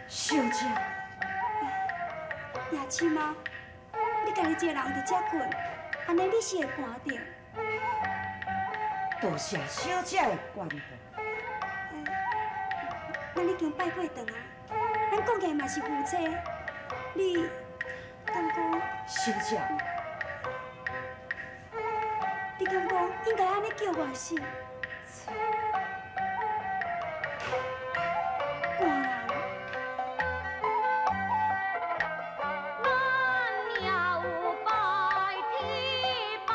小姐，夜深啊，你家己一个人伫遮睏，按呢你是會寒著。多謝小姐的關懷。咱已經拜過堂啊，咱講起來嘛是夫妻，你敢講？小姐，你敢講應該按呢叫我是？寒人。咱也有拜天拜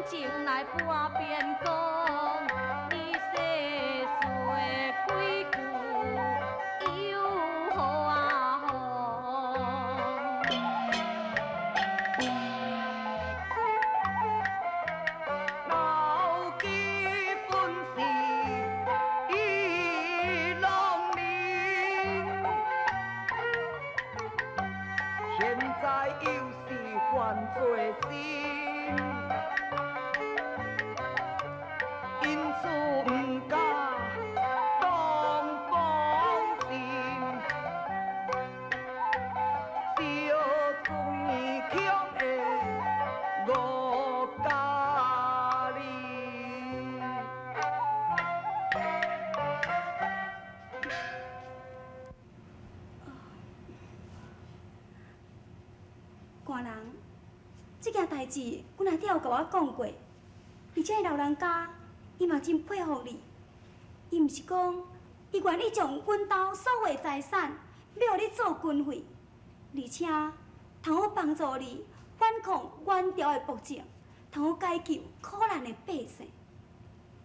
情來破變講，你細說幾句又何妨？老基本是一农民，現在又是犯罪心，因此毋敢當放心，小水強的我教你。官人，這件代誌，阮阿爹有共我講過，而且老人家伊嘛真佩服你。伊毋是講，伊願意將阮兜所有的財產，欲予你做軍費，而且通好幫助你反抗元朝的暴政，通好解救苦難的百姓。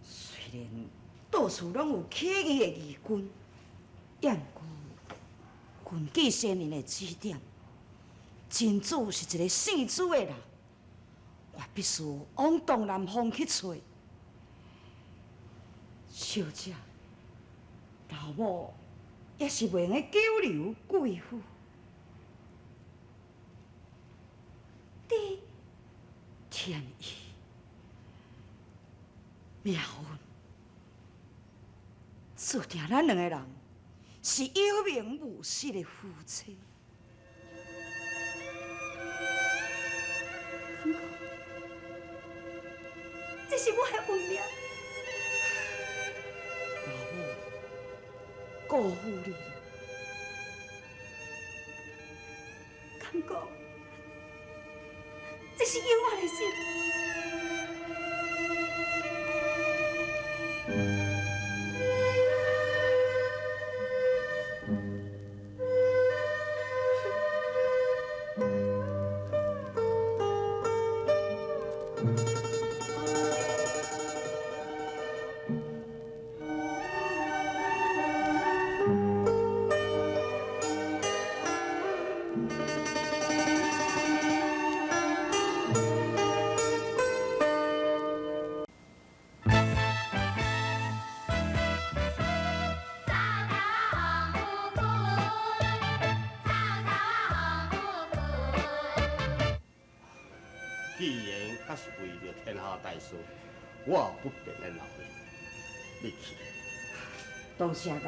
雖然到處攏有起義的義軍，也毋過根據先人的指點，真主是一个姓朱的人，我必須往東南方去揣。小姐，老母也是袂用得久留貴府。你天意命運，注定咱兩个人是有名無實的夫妻。敢講，這是我的運命。老母辜負你了。敢講，這是永遠的事。既然閣是為著天下大事，我不便來留你，你去。多謝岳父。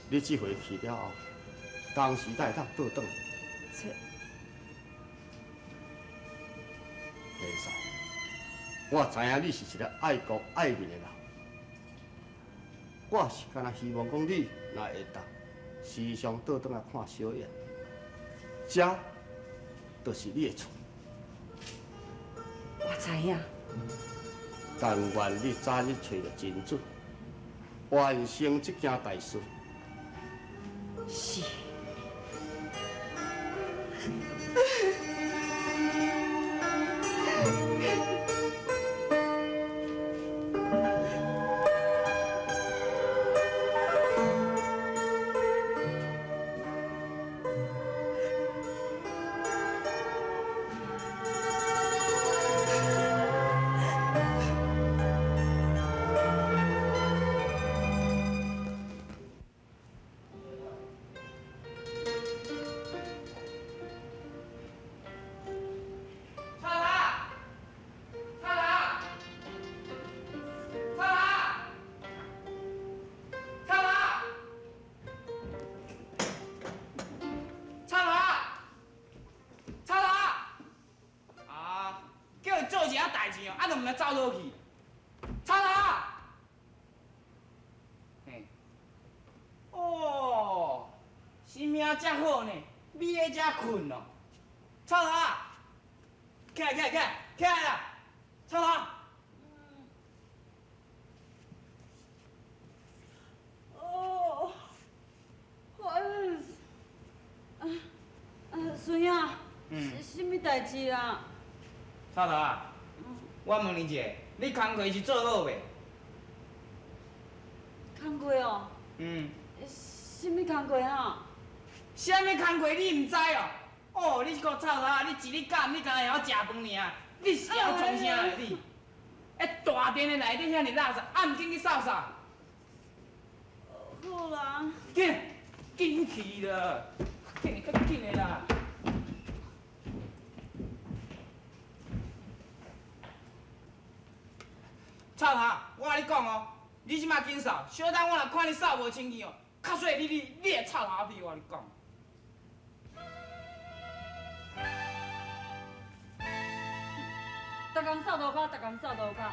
你這回去了後，當時才會當倒轉來。這賢嫂，我知影你是一个愛國愛民的人，我是干焦希望講你若會當時常倒轉來看小燕，這就是你的厝。我知影。但願你早日揣著真主，完成這件大事。是。臭頭，臭頭，臭頭，臭頭，臭頭，臭頭！啊，叫伊做一下代誌哦，啊，都毋知走佗去。臭頭，嘿，哦，心命遮好呢，你咧遮睏哦。臭頭，起來起來起來起來啦！臭頭。哦，哎，啊啊，孫仔，是啥物代誌啦？臭頭啊，我问你一下，你工课是做好袂？工课哦？嗯。啥物工课哈？啥物工课你毋知哦？哦，你这个臭头仔，你一日到暗你敢若会晓食饭尔？你是晓创啥的你？欸，大殿的内底遐尔垃圾，啊毋紧去扫扫。好啦。紧，紧去啦！紧，较紧的啦。臭头，我共你讲哦，你这马紧扫，小等我若看你扫无清气哦，较衰你会臭头皮，我共你讲。逐工扫涂跤，逐工扫涂跤。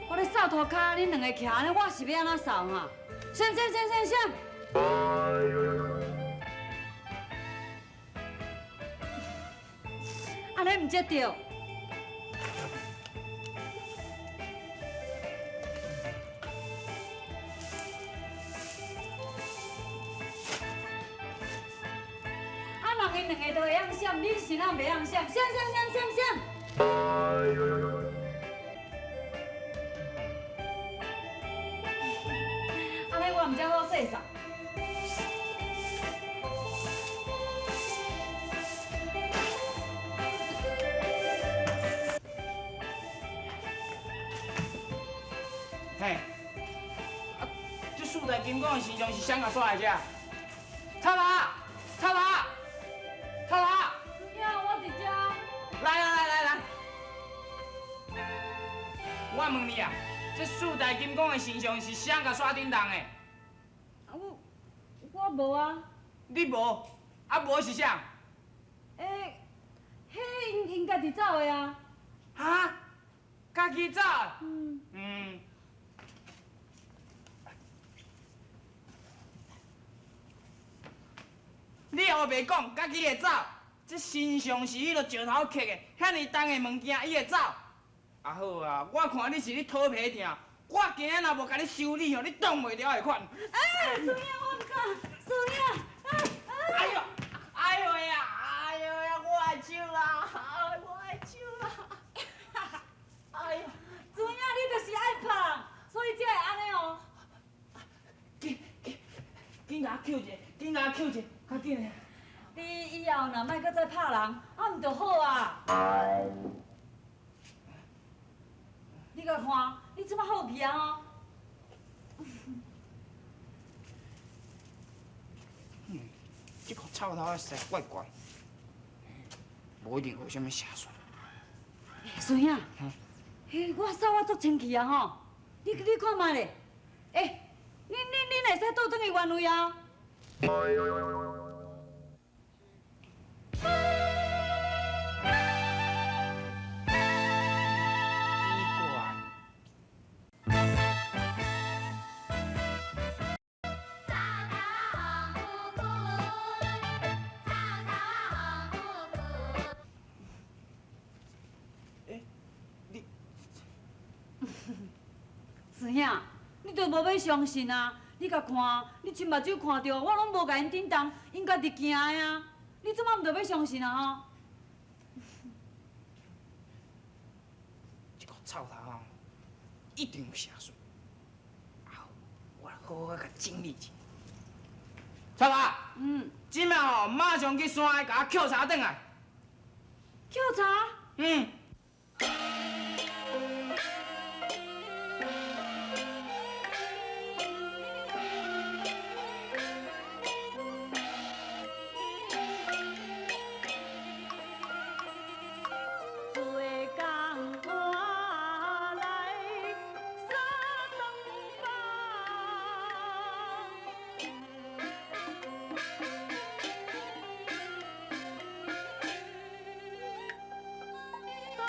我咧扫涂跤，恁两个徛按呢，我是欲按怎扫哈？闪闪闪闪闪！按呢毋才对。啊，人𪜶两个都会晓闪，你是哪袂晓闪？闪闪闪闪闪！我毋才好细扫。嘿，啊，这四大金刚的形象是谁共刷的这？臭头，臭头，臭头！呀，我伫遮。来来来来来，我问你啊，这四大金刚的形象是谁共刷叮当的？我无啊。你无？啊无是啥？欸，彼𪜶家己走的啊。哈？家己走？嗯。嗯。你也白讲，家己会走。这身上是彼个石头刻的，遐尔重的物件，伊会走。啊好啊，我看你是咧讨皮疼，我今仔若无共你修理吼，你挡袂牢的款。哎，孙仔，我毋敢，孙仔，哎呦，哎呦呀，哎呦呀，我的手啦，我的手啦，哎呦，孙仔，你就是爱拍人，所以才会按呢哦。紧紧紧共我捡一下，紧共我捡一下，较紧的。你以后若莫阁再拍人，啊毋就好啊。你阁看，你这么好皮啊吼！这个臭头仔实在怪怪，无一定有啥物邪术。孙兄，嘿，我扫我足清气啊吼！你看觅咧，欸，恁会使倒转去原位啊？孙兄，你都无欲相信啊？你共看，你亲目睭看著，我拢无共𪜶叮当，𪜶家己行的啊！你这摆毋著欲相信啊吼？这个臭头啊，一定有邪术。啊，我来好好共整理一下。臭头，这摆吼，马上去山下共我抾柴转来。抾柴？嗯。做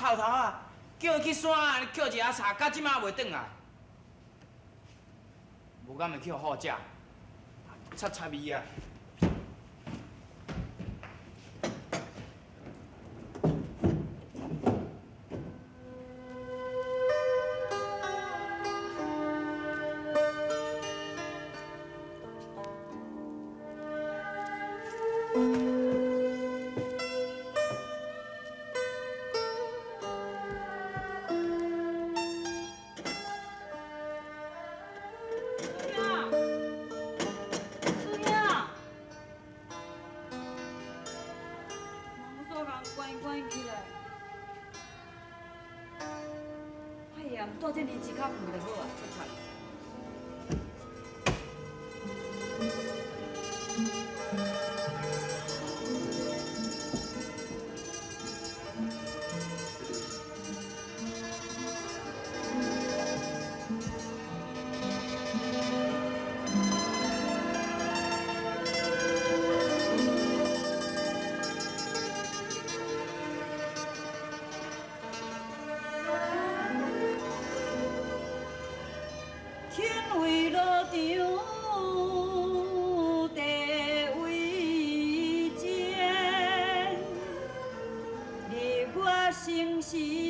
臭头啊，叫伊去山仔捡一盒柴，到这马袂转来。无敢会去予虎食，插插伊啊！师兄，门锁共关关起来。哎呀，住这年纪较远就好啊，擦擦。天为落场，地为毡，日月星辰。